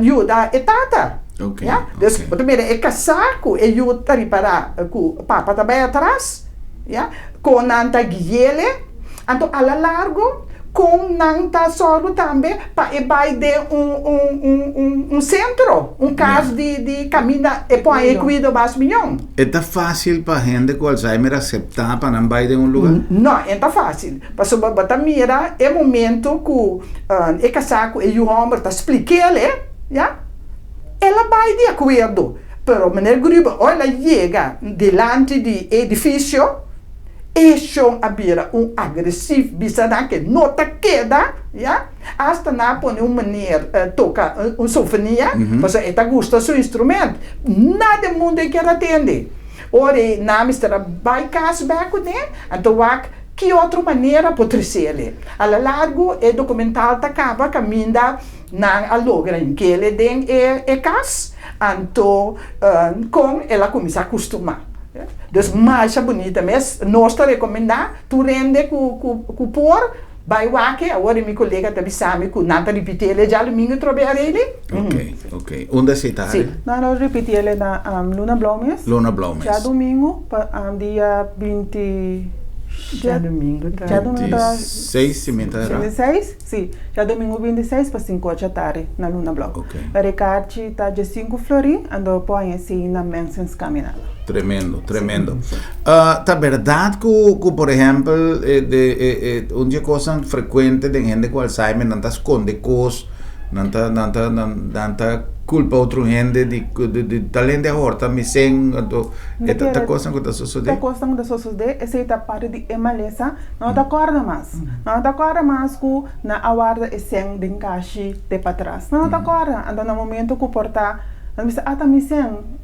yuda e tata. Ya? Dus bo ta mira e kasá ku e yu ta ripará ku papa ta bai atras, ya, kon nan ta gui'ele. Anto a la largo kon nan ta sòru tambe pa e bai den un un un un un sentro, un kas di di kaminda e por haña e kuido mas mion. E ta fásil pa hende ku Alzheimer aseptá pa nan bai den un lugá? No, e ta fásil. Pasobra bo ta mira e momento ku e kasá ku e yu hòmber ta splik'el e, ya, el a bai di akuerdo. Pero meneer Gruber ora el a yega dilanti di e edifisio, E shon a bira un agresief, bisa nan ke no ta keda, ya, hasta nan a pone un meneer toka un sofonia, pasobra e ta gusta su instrument. Nada den mundo e kier a tende. Ora ei nan mester a bai kas bek kuné, anto wak ki otro manera por tresele. A la largo e dokumental ta kaba kaminda nan a logra hinkele den e kas, anto kon el a kuminsá kustumá. Dus masha bunita mes. Nos ta recomenda tur hende cu cu por bay wak e. Awor mi colega ta bisa mi cu nan ta ripiti el e djalumingo trobe Arely. Ok, ok. Unda esey ta Arely? Nan lo ripiti el e na Luna Blou mes. Luna Blou mes. Djadumingo pa dia binti Djadumingo ta. Djadumingo ta. 26 si mi ta erá. 26? Si, djadumingo 26 pa sinku ocha tardi na Luna Blou. Ok. Ricarchi ta djesinku florin, ando por haña esei na Mensens Caminada. Tremendo, tremendo. Ta berdad ku ku por ehèmpel de e e un di e kosnan frekuente den hende ku Alzheimer nan ta skonde kos, nan ta nan ta nan ta kulpa otro hende di di tal hende a horta mi sèn anto e ta ta kosnan ku ta sosodé? Ta kosnan ku ta sosodé, esei ta parti di e malesa, nan no ta kòrda mas. Nan no ta kòrda mas ku nan a warda e sèn den kashi te patras. Nan no ta kòrda. Anto na momento ku por ta nan bisa, ah ta mi sèn,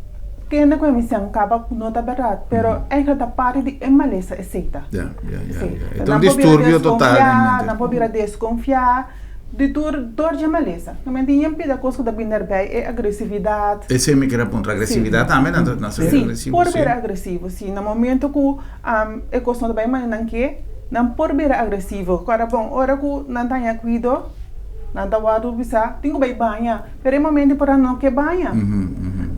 kende ku e mi sèn kaba no ta bèrdat. Pero èigelik ta parti di e malesa esei ta. Ya, ya, ya, ya. E ta un disturbio total den mente. Nan por bira deskonfiá di tur dor dje malesa. Nan tin yen pida kos ku ta bini erbei, e agresividat. Esei mi kere puntra, agresividat tambe nan ta ser agresivo? Si, por bira agresivo, si. Na momento ku e kos no ta bai manera nan ke, nan por bira agresivo. Kòrda bon, ora ku nan ta haña kuido, nan ta wòrdu bisa, tin ku bai baña, pero e momento por nan no ke baña.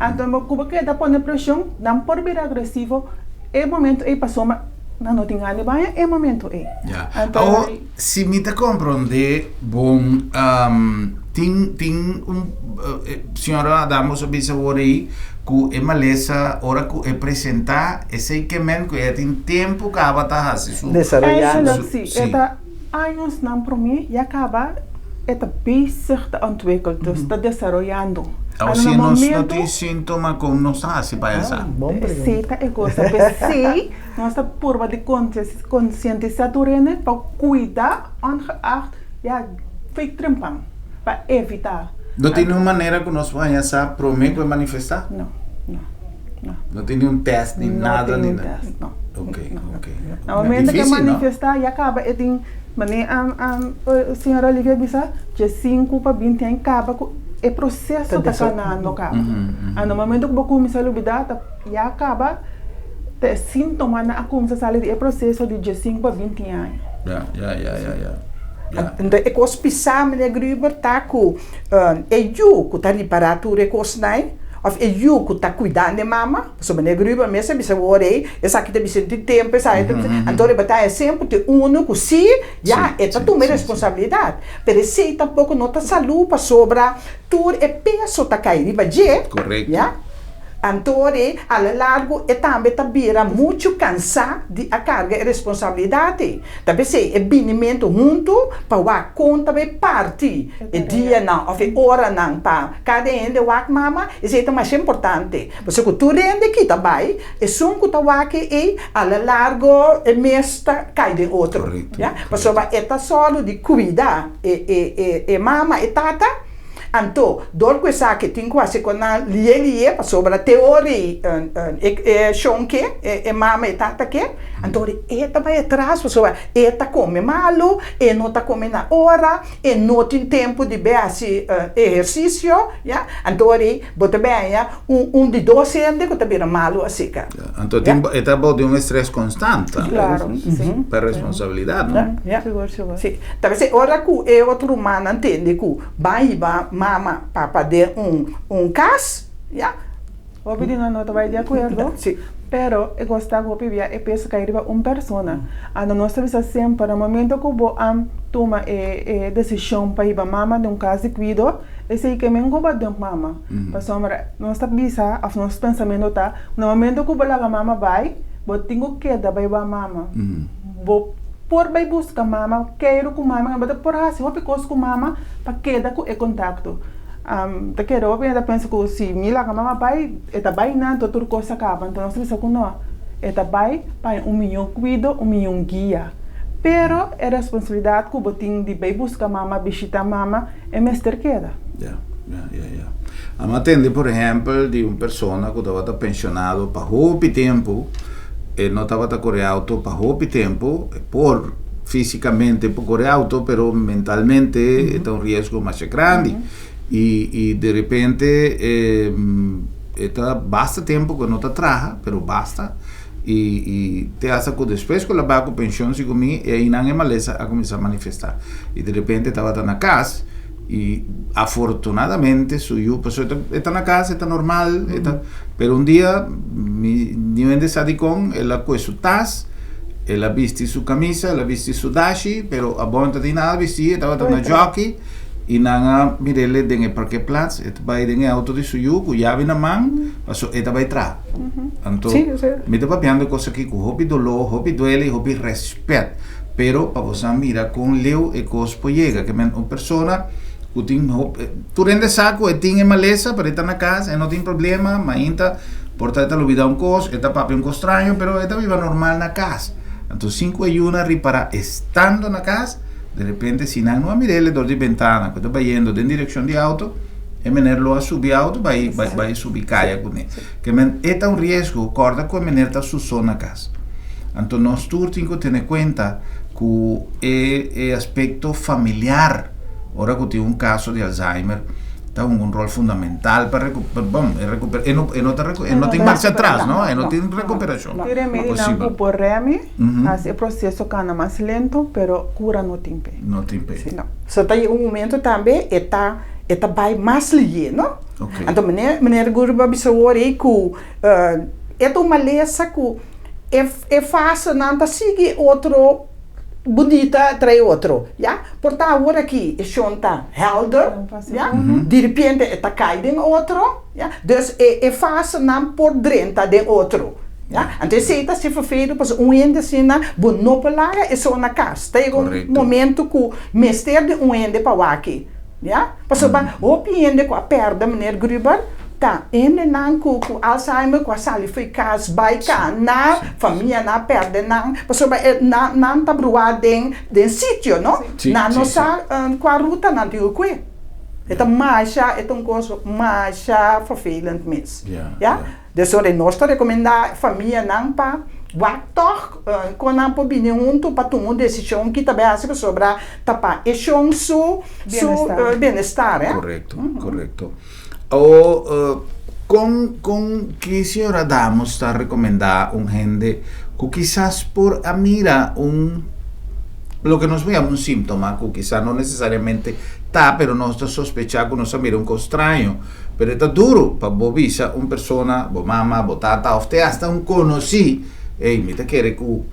Anto ku bo keda pone preshon, nan por bira agresivo e momento ei pasobra nan no tin gana di baña e momento ei. Ya. Awor, si mi ta komprondé bon, tin tin un señora Adamos a bisa awor ei ku e malesa ora ku e presentá esei ke men ku e tin tempu kaba ta hasi su Desaroyando. Eigenlijk si, e ta añosnan promé ya kaba. E ta bezig ta ontwikkel, dus ta desaroyando. Awo Anto si na nos no momento tin síntoma kon nos ta hasi pa esa? Bon Esei pregunta. ta e cosa. P'esei nos ta purba di konsientisá tur hende pa kuida ongeacht ya fei trempan pa evitá. No tin niun manera ku nos por haña sa promé ku e manifestá? No, no, no. No tin niun tèst ni No nada tin ni niun nada? tèst, no. Ok, ok. Na momento ku e Difísil, no? manifestá ya kaba e tin Mane señora Olivia bisa dje sinku pa binti aña kaba ku e proseso ta kanando kaba. Anto momento ku bo kuminsá lubidá ta ya kaba ta e síntomanan a kuminsá sali di e proseso di dje sinku pa 20 aña. Ya, ya, ya, ya, ya. Ya. Anto e kos pisá, meneer Gruber, ta ku e yu ku ta ripará tur e kosnan òf e yu ku ta kuidando e mama. Pasobra meneer Gruber mes a bisa wor ei, esaki ta bisa tin tempu, esaki ta bisa, anto riba ta e semper tin unu ku si, ya, e ta tuma e responsabilidat. Pero esei tampoko no ta salú pasobra tur e peso ta kai riba dje, ya. Anto ri a la largu e tambe ta bira muchu kansá di a karga e responsabilidat ei. Ta p'esei e binimentu huntu pa wak kon ta bai parti e dianan òf e oranan pa kada hende wak mama, esei ta masha importante. Pasobra ku tur hende kita bai, esun ku ta wak ei a la largo e mes ta kai den otro. Ya? Pasobra e ta sòru di kuida e mama, e tata. Anto, dor ku esaki tin ku hasi ku nan lié lié, pasobra te ora ei e shon ke, e mama, e tata ke, anto ora e ta bai atras pasobra e ta kome malu, e no ta kome na ora, e no tin tempu di bai hasi ehersisio, ya. Anto ora ei bo ta bai haña un un di dos hende ku ta bira malu asika. Anto tin e ta bou di un estrès konstant tambe. Klaro, si. Pa responsabilidat, no? Ya. Sigur, sigur. Si. Ta p'esei ora ku e otro rumannan tende ku ban hiba mama, papa den un un kas, ya. Hopi di nan no ta bai di akuerdo. Si. Pero e gosta ku hopi bia e peso kai riba un persona. Anto nos ta bisa semper na momento ku bo a tuma e e desishon pa hiba mama den un kas di kuido, Esei ke men ku bo dump mama. Pasobra nos ta bisa òf nos pensamentu ta, na momento ku bo laga mama bai, bo tin ku keda bai wak mama. Bo por bai buska mama, keiru ku mama, bo ta por hasi hopi kos ku mama pa keda ku e kontakto. Ta kere hopi hende ta pensa ku si mi laga mama bai, e ta bai nan, tur kos a kaba. Anto nos ta bisa ku no, e ta bai pa un mihó kuido, un mihó guia. Pero e responsabilidat ku bo tin di bai buska mama, bishita mama, E mester keda. Ya, ya, ya, ya. Amo a tende por ehempel di un persona ku tabata penshonado pa hopi tempu, e no tabata kore auto pa hopi tempu, e por físikamente por kore auto, pero mentalmente e ta un riesgo masha grandi. I i de repente e ta basta tempu ku e no ta traha, pero basta. I i te hasta ku despues ku el a bai ku penshon segun mi e einan e malesa a kuminsá manifestá. I de repente e tabata na kas i afortunadamente su yu pasobra e ta na kas e ta normal e ta pero un dia mi niun hende sa dikon el a kue su tas el a bisti su kamisa el a bisti su dashi pero abou no ta tin nada bisti e tabata na jòki. I nan a mir'é den e parkeerplaats, e ta bai den e auto di su yu ku yabi na man, paso e ta bai traha. Anto, mi ta papiando e kos aki ku hopi doló, hopi duele i hopi rèspèt. Pero pa boso a mira kon leu e kos por yega. Ke men un persona ku tin hopi, tur hende sa ku e tin e malesa, pero e ta na kas, e no tin problema, mainta por ta e ta lubida un kos, e ta papia un kos straño, pero e ta biba normal na kas. Anto sin ku e yunan ripará estando na kas, De repente si nan no a mir'el dor di bentana ku ta bayendo den direkshon di auto, e mener lo a subi auto bai bai subi kaya kuné. Ke men e ta un riesgo, kòrda ku e mener ta su so na kas. Anto nos tur tin ku tene kuenta ku e e aspekto familiar ora ku tin un kaso di Alzheimer ta hunga un ròl fundamental pa reku bon e rekuper e no e no ta reku e no tin marcha atras no e no tin rekuperashon Tin remedinan posibel. ku por remi. Hasi e proseso kana mas lento, pero kura no tin p'e. No tin p'e. No. So ta yega un momento tambe e ta e ta bai mas liye, no? Ok. Anto meneer meneer Gurba a bisa awor ei ku e ta un malesa ku e e fasenan ta sigui otro bunita trae otro, ya. Por ta awor aki e shon ta helder, ya, diripiente e ta kai den otro, ya. Dus e e fasenan por drenta den otro. Ya? Anto esei ta hasi vervelend pasobra un hende asina bo no por laga esun na kas. Ta yega un momento ku mester di un hende pa wak. Ya? Pasobra hopi hende ku a pèrdè meneer Gruber ta hendenan ku ku Alzheimer ku a sali fo'i kas bai kana, famianan a pèrdè nan pasobra e nan nan ta bruá den den sitio no. Nan no sa kua ruta nan tin ku kue. E ta masha e ta un kos masha vervelend mes. Ya? Desore nos ta rekomendá famianan pa wak tòg kon nan por bini huntu pa tuma un desishon ki ta bai hasi pasobra ta pa e shon su su bienestar. Korekto, korekto. Awor kon kon ki señor Adamus ta rekomendá un hende ku kisas por a mira un loke nos por yama un síntoma ku kisas no nesesariamente ta pero nos ta sospechá ku nos a mira un kos straño Pero e ta duru pa bo bisa un persona, bo mama, bo tata of te hasta un konosí, ey, mi ta kere ku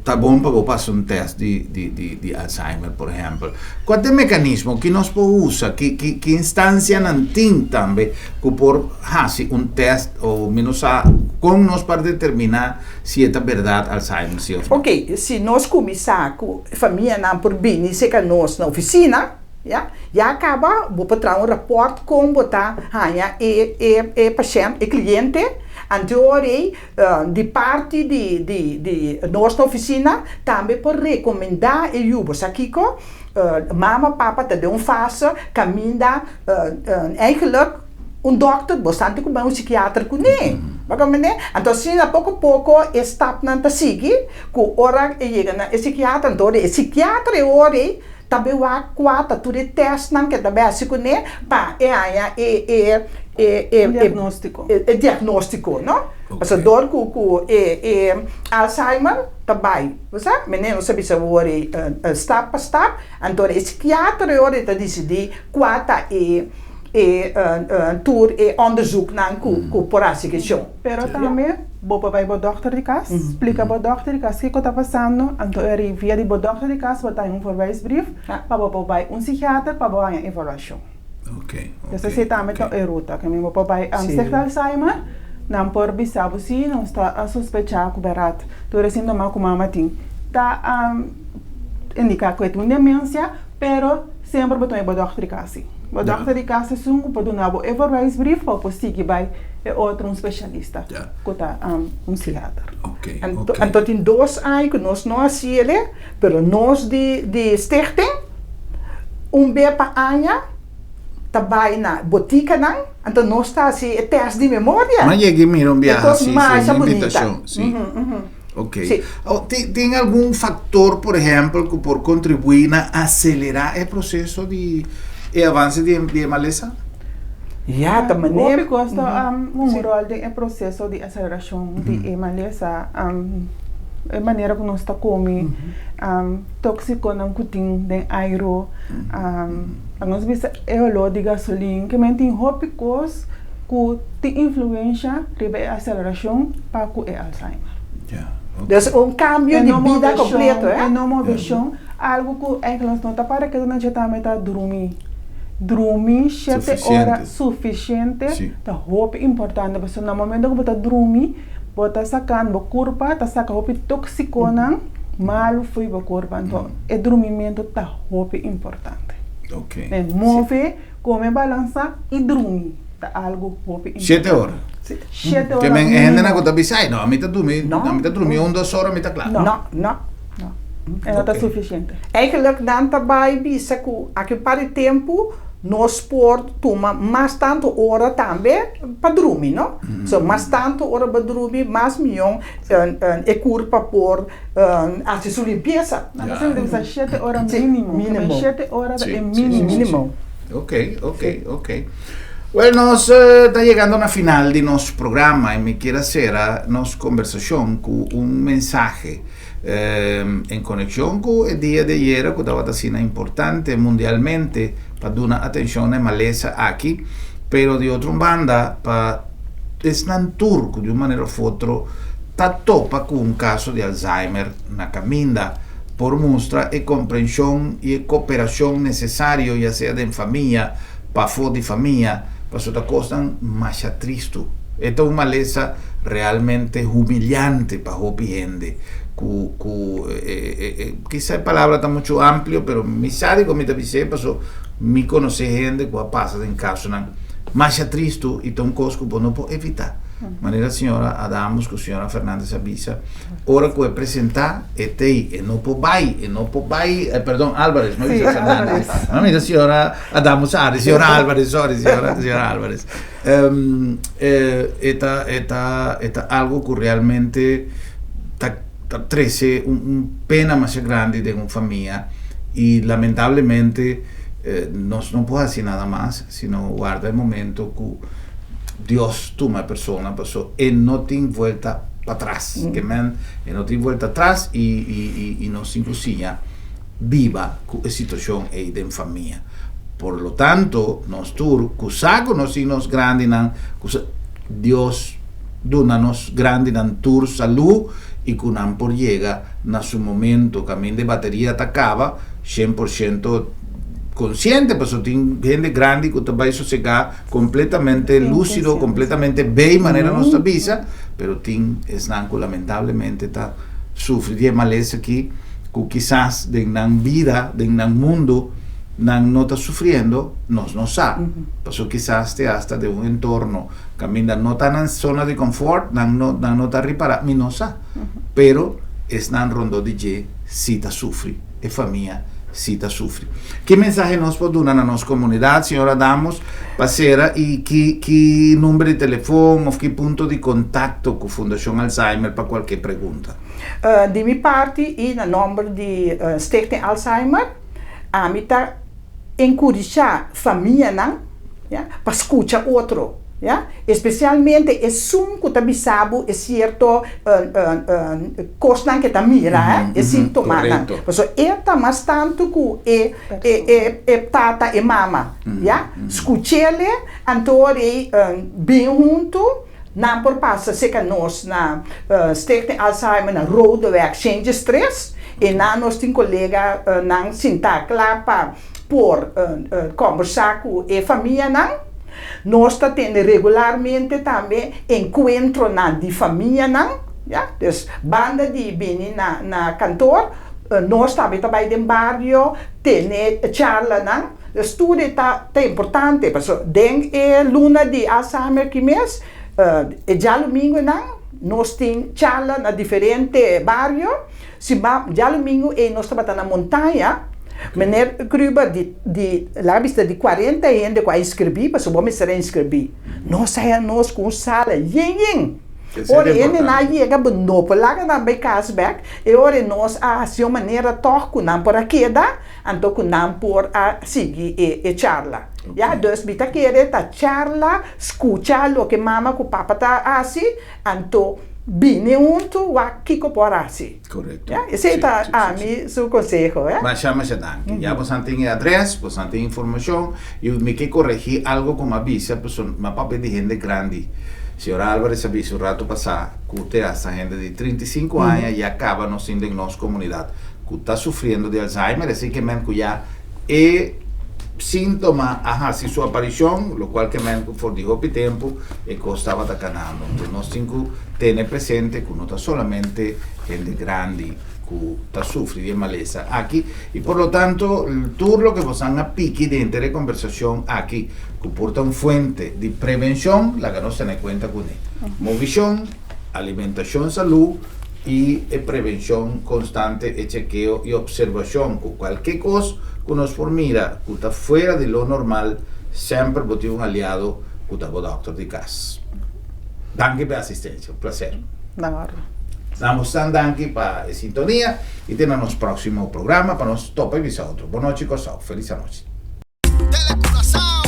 ta bon pa bo pasa un tèst di di di di Alzheimer, por ehèmpel. Kua ta e mekanismo? Ki nos por usa? Ki ki ki instansianan tin tambe ku por hasi un tèst o mi no sa kon nos por determiná si e ta bèrdat Alzheimer si òf no? Oke, si nos kuminsá ku famianan por bini serka nos na ofisina, Ya, ya kaba bo por traha un rapòrt kon bo ta haña e e e pashènt, e kliente, anto ora ei di parti di di di nos na ofisina tambe por rekomendá e yu bo sa kiko mama, papa ta den un fase kaminda eigenlijk un dòkter bo sa anto ku bai un sikiater kuné, bo a komprendé? Anto asina poko poko e stapnan ta sigui ku ora e yega na e sikiater anto ora e sikiater e ora ei Ta be wak kua ta tur e testnan ke ta be hasi kuné pa e haña e e e e Diagnóstiko. e diagnóstiko, no? Pasobra dor ku ku e e Alzheimer ta bai, bo sa? Mene nos a bisa awor e stap pa stap, anto e sikiater e ora e ta disidí kua ta e e tur e onderzoeknan ku ku por hasi keshon. Pero tambe bo por bai bo dòkter di kas, splika bo dòkter di kas kiko ta pasando, anto e ri via di bo dòkter di kas bo ta haña un verwijsbrief pa bo por bai un psikiater pa bo haña evaluashon. Entonces esei tambe ta e ruta ke mi bo por bai Stichting Alzheimer, nan por bisa bo si nos ta sospecha ku bèrdat tur e sintoma ku mama tin ta indiká ku e tin un demensia, pero semper bo ta bai bo dòkter di kas si. Bo dòkter di kas esun ku por duna bo e verwijsbrief pa bo por sigui bai e otro un spesialista ku ta un psikiater. Anto tin dos aña ku nos no hasi el'e, pero nos di di stichting un be pa aña ta bai na botikanan, anto nos ta hasi e tèst di memoria. M'a yega i mira un E biaha kos si, si, masha un bunita. invitashon, si. Ok. Awor, tin tin algun faktor, por ehèmpel, ku por kontribuí na aselerá e proseso di e avanse di e di e malesa? Ya, ta manera. Hopi kos ta un ròl den e proseso di aselerashon di e malesa. E manera ku nos ta kome, tóksikonan ku tin den airu, nos bisa e oló di gasolin, ke men tin hopi kos ku tin influensha riba e aselerashon pa ku e Alzheimer. Dus un kambio di bida kompleto, eh? E no moveshon, algu ku eigenlijk nos no ta para ketu na dje tambe ta drumi. Drumi shete ora sufisiente ta hopi importante pasobra na momento ku bo ta drumi bo ta sakando bo kurpa ta saka hopi toksikonan malu fo'i bo kurpa anto e drumimentu ta hopi importante. Move. Come balansa y drumi ta algo hopi importante. Shete ora. Shete ora. Ke men e hendenan ku ta bisa, ay no, ami ta drumi, ami ta drumi un dos ora mi ta kla. No, no. No, e no ta suficiente. Eigenlijk nan ta bai bisa ku aki un par di tempu nos por tuma mas tantu ora tambe pa drumi, no? So mas tantu ora bo drumi, mas mion e kurpa por hasi su limpiesa. Nan ta siempre bisa shete ora minimo. Minimo. Shete ora ta e minimo. Minimo. Ok, ok, ok. Well, nos ta yegando na final di nos programa y mi kier a cera nos conversacion cu un mensahe en conexion cu e dia di ayera cu tabata asina importante mundialmente pa duna atencion na e malesa aki, pero di otro banda pa esnan tur cu di un manera of otro ta topa cu un caso di Alzheimer na caminda por mustra e comprension y e cooperacion necesario ya sea den famia, pafó di famia, pasobra ta cosnan masha tristu. E ta un malesa realmente humiliante pa hopi hende ku ku kisa e palabra ta muchu amplio pero mi sa di ku mi ta bis'é paso mi konosé hende ku a pasa den kasonan masha tristu i ta un kos ku bo no por evitá. Manera señora Adamus ku señora Fernandez a bisa, ora ku e presentá e t'ei, e no por bai, e no por bai, perdon Alvarez, no bisa Fernandez, no mi bisa señora Adamus, sorry, señora Alvarez, sorry, señora, señora Alvarez. E ta, e ta, e ta algo ku realmente ta ta trese un un pena masha grandi den un famia i lamentablemente nos no por hasi nada mas sino warda e momento ku Dios tuma e persona paso e no tin vuelta patras ke men e no tin vuelta atras i i i i nos tin ku siña biba ku e situashon ei den famia. Por lo tanto, nos tur ku sa ku nos tin nos grandinan, ku sa Dios duna nos grandinan tur salú i ku nan por yega na su momento kaminda e bateria ta kaba 100% konsiente, pasobra tin hende grandi ku ta bai sosegá kompletamente lúsido, kompletamente bei manera nos ta bisa, pero tin esnan ku lamentablemente ta sufri di e malesa aki. ku kisas den nan bida, den nan mundu, nan no ta sufriendo, nos no sa. Pasobra kisas te asta den un entorno kaminda no ta nan zona di konfort, nan no nan no ta ripará, mi no sa. Pero esnan rondó di dje si ta sufri, e famia si ta sufri. Ki mensahe nos por duna na nos komunidat, señor Adamos, pa sera i ki ki number di telefon òf ki punto di kontakto ku Fundashon Alzheimer pa kualke pregunta? Di mi parti i na nòmber di Stichting Alzheimer, ami ta enkurishá famianan, ya, pa skucha otro, ya, espesialmente esun ku ta bisa bo e sierto kosnan ke ta mira, e sintomanan. Pasobra e ta mas tantu ku e e tata, e mama, ya. Skuch'ele, anto rei bin huntu. Nan por pasa serka nos na Stichting Alzheimer na Rodeweg 103 i nan nos tin kolega nan sintá kla pa por kòmbersá ku e famianan. Nos ta tene regularmente tambe enkuentronan di famianan, ya. Dus banda di bini na na kantor nos tambe ta bai den bario tene charlanan. Dus tur e ta ta importante pasobra den e luna di Alzheimer ki mes e djalumingunan nos tin charla na diferente bario. Si ba djalumingu ei nos tabata na Montaña, meneer Kruber di di laga bisa di cuarenta hende ku a inskribí pasobra bo mester a inskribí. Nos a haya nos ku un sala yen yen. Ora e hendenan a yega bo no por laga nan bai kas bèk. E ora nos a hasi un manera tòg ku nan por a keda. Anto ku nan por a sigui e e charla. Ya, dus mi ta kere ta charla, skucha loke mama ku papa ta hasi, anto bini huntu wak kiko por hasi. Korekto. Ya, esei ta ami su konseho, ya. Masha, masha danki. Ya bosan tin e adres, bosan tin informashon, i mi ke koregí algo ku mi a bisa, pasobra mi a papia di hende grandi. Señor Alvarez a bisa un rato pasá ku te hasta hende di 35 aña ya kaba nos tin den nos komunidat. ku ta sufriendo di Alzheimer, esei ke men ku ya e síntoma a hasi su aparishon, lokual ke men ku for di hopi tempu e kos tabata kanando. Enton nos tin ku tene presente ku no ta solamente hende grandi ku ta sufri di e malesa aki i por lo tanto tur loke bosan a piki den henter e kombersashon aki ku por ta un fuente di prevenshon laga nos tene kuenta kuné. Movishon, alimentashon salú. i e prevenshon konstante, e chekeo i opservashon ku kualke kos ku nos por mira ku ta fuera di lo normal, semper bo tin un aliado ku ta bo dòkter di kas. Danki pa e asistensia, un plaser. Na bosnan danki pa e sintonia i te na nos próksimo programa pa nos topa i bisa otro. Bon nochi Kòrsou, felis anochi. Tele Curaçao.